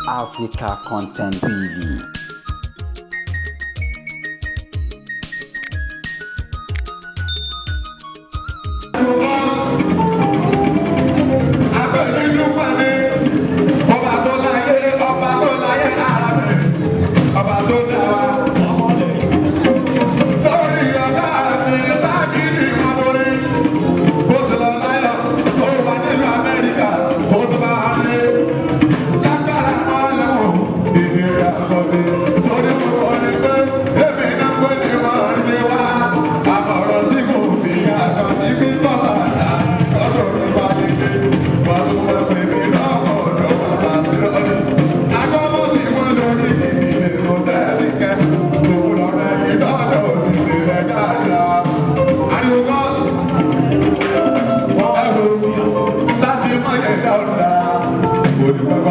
Africa Content TV. Ọba tó láyé, ọba tó láyé ara mi, ọba tó dá wa. Lórí ọ̀gá mi, sáàkiri ìmọ̀lórí. Bó ṣe lọ láyọ̀, sọ wà nílùú Amẹ́ríkà, ó tún bá wà lé. Lágbára ọlọ́run, ìbéèrè àkọ́bí. Torí mo wọ ni pé, èmi náà pé ní wọ́n ní wá. Àbọ̀rọ̀ sí kò fi àkànní bí bọ́sàdá. Lọ́dọ̀ mi bá mi dé, wọ́n tún wọ́n pè mí lọ́wọ́ ọ̀dọ́ bàbá sí lọ́dún. Agbọ́mọ́ mi wọ́n lórí ìdílé mo tẹ́lẹ̀ kẹ́. Òun lọ́rọ̀ ẹ̀yìn lọ́dọ̀ òtítì rẹ̀ dáadáa. Ariwo gọ́ọ̀sì, ẹ̀rù sátì mọ́yẹ̀ dáadáa. Olùkọ́ tó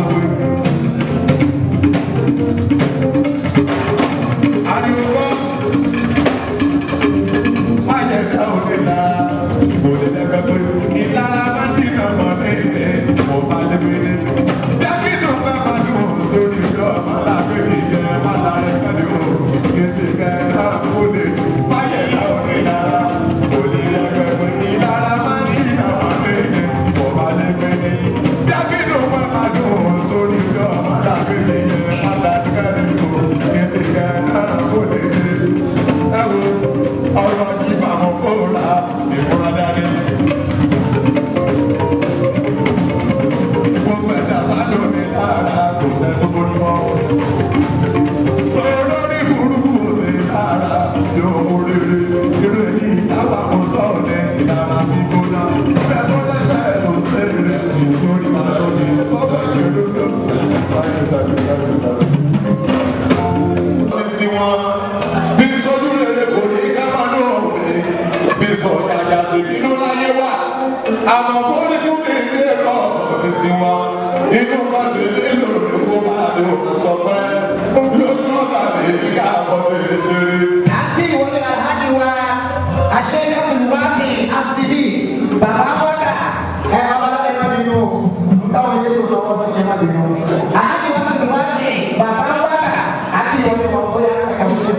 ariwo gọ́ọ̀sì. Máyẹ̀dá òde la, òde lẹ́gbẹ̀ẹ́ pé ìlara máa ń dìnà mọ́ léde, mo bá lébélé. Dákìlù bá máa dùn sórí ìjọ ọmọlábẹ́rẹ́ jẹ́ málàrẹ́ kẹ́lẹ́ o, kéṣe kẹ́lá kó lè. Máyẹ̀dá òde la, òde lẹ́gbẹ̀ẹ́ pé ìlara máa ń dìnà mọ́ léde, mo bá lébélé. Dákìlù bá máa dùn sórí ìjọ ọmọlábẹ́rẹ́ jẹ́ málàrẹ́ kẹ́lẹ́ o, kéṣe kẹ́lá kó lè. Ẹ wo ọ̀rọ̀ yìí bá wọn fóra ìfúnra dání. Gbogbo ẹ̀dá sálò ní lára kò sẹ́ tó borí mọ́. Olórí burúkú ò sí lára yóò mú rere. Irú èyí táwa kò sọ̀rọ̀ ìlànà gbígbóná. Bẹ́ẹ̀ tó lẹ́sẹ̀ ló ń ṣe rẹ̀ nítorí máa tó ní. Ó bá yẹn ló tó. Sí wọn bí sójú rere kò ní ká máa ní òun ní bí sọ dàgbà sí inú láyé wà àmọ́ kó ní fún mi ní ẹ̀rọ mi sí wọn inú bá ti nílò ní kó máa ní òun sọ pé lójú ọ̀gá mi ní ká bọ́ fi ṣeré. Àti ìwọlé alhaji wa aṣẹ́yẹ́kùnúwáfin asibi bàbá wọ́dà ẹ babaláwo ẹ má bínú o táwọn ilé tó lọ́wọ́ sí ẹ má bínú. Alhaji wa kùnúwáfin bàbá wọ́dà àti ìwọlé wọn bóyá ẹ̀ka wọlé.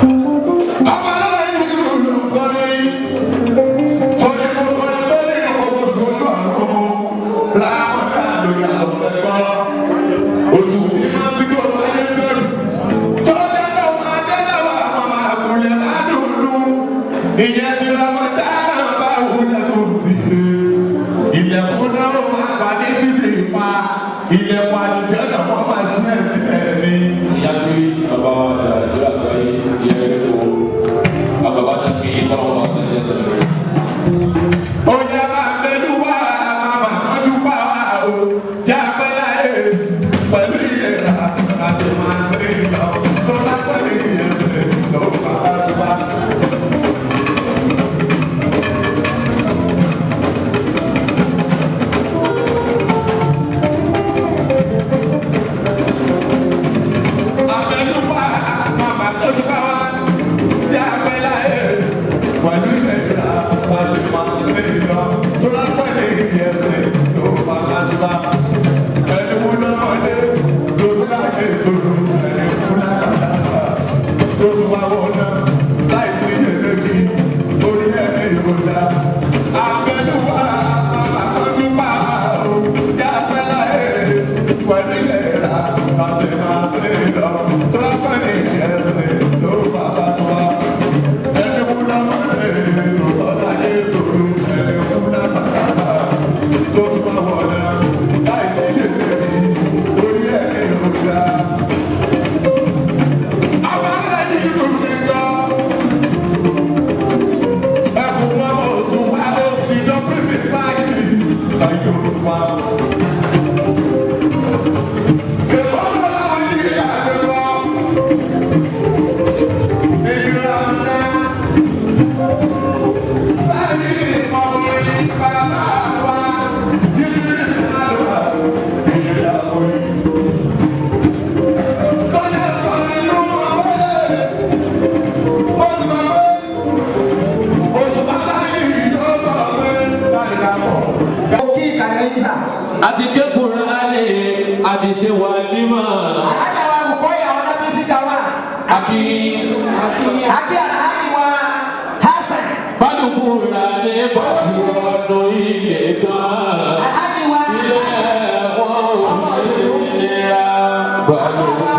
Babaláwo yìí ní kí ló ń sọ ní fọdí mo kọ́ni pé nínú gbogbo sùúrù àwọn làwọn náà lórí àlọ́sẹ̀ gbọ́. Oṣù mi máa fi kó ayé bẹ̀rù. Tọ́jà náà máa dẹ́nà wà àwọn máa kúnlẹ̀ máa dùn ún. Ìyẹn ti Ramadana bá wulẹ̀ tó ń sì lé. Ilẹ̀kùn náà ó máa wà ní títì pa. Ilẹ̀kùn àlùjẹ́ náà wọ́n máa sílẹ̀ sílẹ̀ ni. Ìyá pé bàbá wa jà ìjọba àgbáyé ìyá ẹgbẹ́ tó bàbá náà fi báwọn wà sí ẹsẹ̀ rẹ̀. Oya máa mẹ́nu wá máa kánjú pa wá o. Jẹ́ apẹ́ láyé pẹ̀lú ìlera ká sì máa ṣe é lọ. Tó bá pẹ̀lú ìyẹn ṣe ló máa bá tó bá. Akí Àti Alhaji wa Hasan. Balùkùrà ní bàwọnú ilé kan. Alhaji wa Ilé wọn ò ní nira. Balùkùrà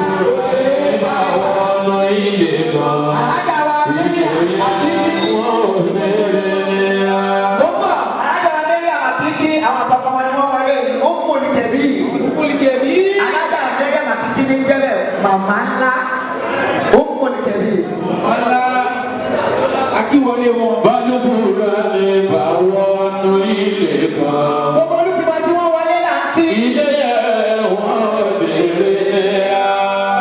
ní bàwọnú ilé kan. Alhaja wa Ilé Mariam Akiki. wọn ò ní nira. Mo ń bọ̀, Alhaja wa Mariam Akiki, àwọn àtọkọ wọn ni wọ́n wọlé yìí. Ó ń mú ní tẹ̀bí. Alhaja Mariam Akiki ní jẹ́bẹ̀ màmá ńlá. Ó ń mú ní tẹ̀bí. Akíwọlé wọn. Balùkùrà ní bàwọnú ilé kan. Gbogbo olùfìmọ̀ tí wọ́n wọlé là ń kí. Ilé wọn ò ní nira.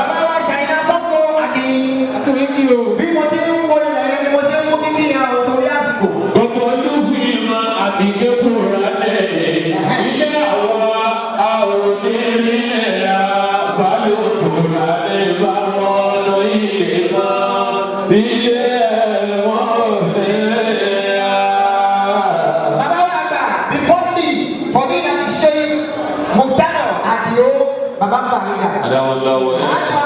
Bàbá wa Ṣàyìnà Sọ́kò Akin. Àtúwé kí o. Bí mo ti ń wo ilẹ̀ yẹn ni mo ti ń mú kíkí yẹn o torí àsìkò. Gbogbo olúfìmọ̀ àti kékùrà lè ilé àwa a ò ní rí ẹ̀yà balùkùrà lè bá wọn lọ ilé mọ́ ilé wọn ò ní rí ẹ̀yà. Bàbá wa àgbà before me, Fọdí láti ṣe Mùtánà Àdìo, bàbá Bàrígà. Adáwọn lọ́wọ́ ẹ̀. Àdìo